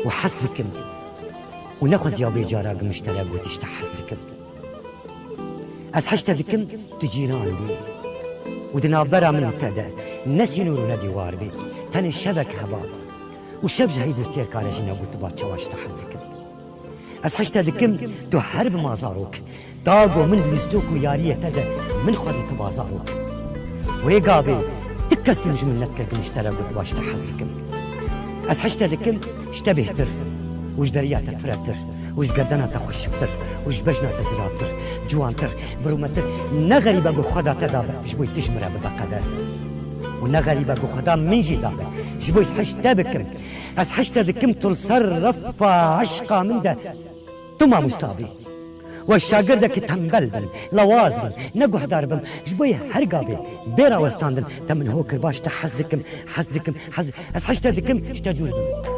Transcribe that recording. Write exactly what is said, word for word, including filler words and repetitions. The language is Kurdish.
Û hez dikim. Û nexweziya vê cara gim ji te re got, ji te hez dikim. Ez heş te dikim, tu cîran bî. Û di navbera min û te de ne sînor û ne dîwar bî. Tenê şevek heba. Û şev ji heyv û stêrka re jî negotiba çawa ji te hez dikim. Ez heş te dikim, tu her bi ma zarok. Da go min di lîstok û yariyê te de min xwedîtiba zarok. Wê gavê ti kes din ji min nedikir, min ji te re gotiba ji te hez dikim. Ez heş te dikim, ji te bêhtir û ji deriya te piretir û ji gerdena te xweşiktir û ji bejna te ziravtir, ciwantir, birûmetir. Ne xerîbe ku xweda te dabe ji bo tu ji min re bibe qeder. Û ne xerîbe ku xweda min jî dabe ji bo ez heş te bikim. Ez heş te dikim, tu li ser refa eşqa min de tu mamosta bî. We şagirdekî tembel bim, lawaz bim, ne guhdar bim. Ji bo yê her gavê bê rawestandin te min ho kir, baş te hez dikim, hez dikim, hez, ez heş te dikim, ji te dûr bim.